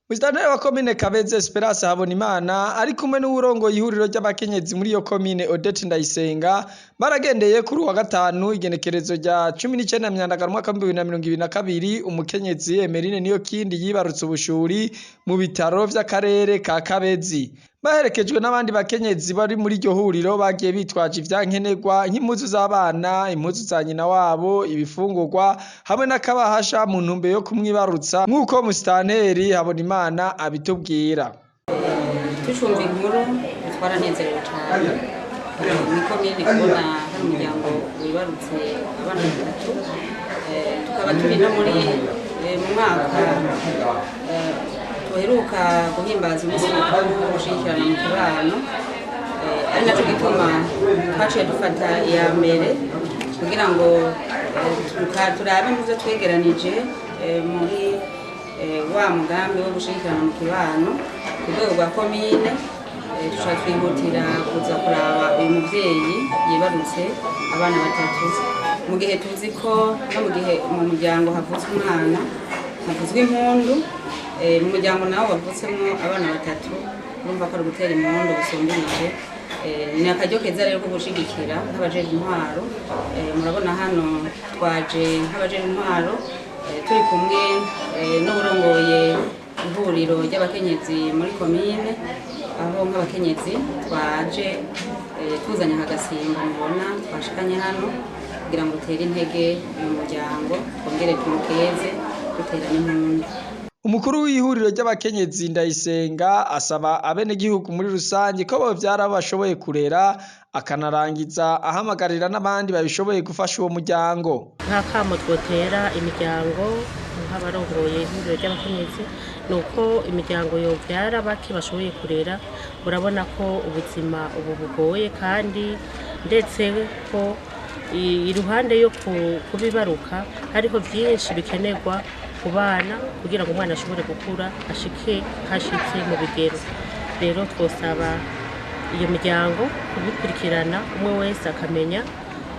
Musitanteri wa komine Kabeze Esperance Habonimana ari kumwe n'uwurongoye ihuriro ry'abakenyezi muri iyo komine Odette Ndayisenga baragendeye kuri uwa gatanu igenekerezo rya 19 Myandagaro umwaka 2022 umukenyezi Emeline Niyokindi yibarutse ubushuri mu bitaro vy'akarere ka Kabezi. Baherekejwe n'abandi bakenyezi bari muri iryo huriro bagiye bitwaje ivyankenerwa nk'impuzu z'abana, impuzu za nyina wabo, ibifungurwa hamwe n'akabahasha mu ntumbero yo kumwibarutsa nk'uko musitanteri Habonimana abitubwira. Tucumva inkuru twaranezerewe cyane muri komine kubona hari umuryango wibarutse abana batatu. Tukaba turi no muri mu mwaka tuheruka guhimbaza umunsi mukuru wo gushigikirana mu kibano, ari naco gituma twaciye dufata iya mbere kugira ngo turabe mu byo twegeranije muri wa mugambi wo gushigikirana mu kibano ku rwego rwa komine. Tuca twihutira kuza kuraba uyu muvyeyi yibarutse abana batatu, mu gihe tuzi ko no mu gihe mu muryango havutse umwana havuzwe impundu. Mu muryango nawo wavutsemo abana batatu, urumva ko ari gutera impundu busumbirije. Ni akaryo keza rero ko gushigikira nk'abajejwe intwaro. Murabona hano twaje nk'abajejwe intwaro, turi kumwe n'uburongoye ihuriro ry'abakenyezi muri komine, aho nk'abakenyezi twaje tuzanye aka gasimbo mubona twashikanye hano kugira ngo dutere intege uyu muryango, twongere tumukeze dutera n'impundu. Umukuru w'ihuriro ry'abakenyezi Ndayisenga asaba abenegihugu muri rusange ko bovyara abo bashoboye kurera, akanarangiza ahamagarira n'abandi babishoboye gufasha uwo muryango. Nk'akamo twotera imiryango nk'abarongoye ihuriro ry'abakenyezi ni uko imiryango yovyara bake bashoboye kurera. Urabona ko ubuzima ubu bugoye, kandi ndetse ko iruhande yo kubibaruka hariho byinshi bikenerwa ku bana kugira ngo umwana ashobore gukura ashike hashitse mu bigero. Rero twosaba iyo miryango kubikurikirana, umwe wese akamenya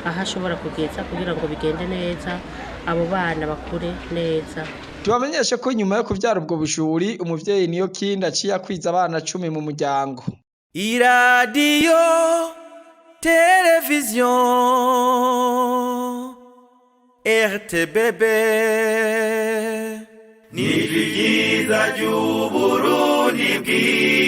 aho ashobora kugeza kugira ngo bigende neza, abo bana bakure neza. Tubamenyeshe ko nyuma yo kuvyara ubwo bushuri, umuvyeyi Niyokindi aciye akwiza abana 10 mu muryango. Iradiyo televiziyo RTBB ni ryiza ry'Uburundi bwiza.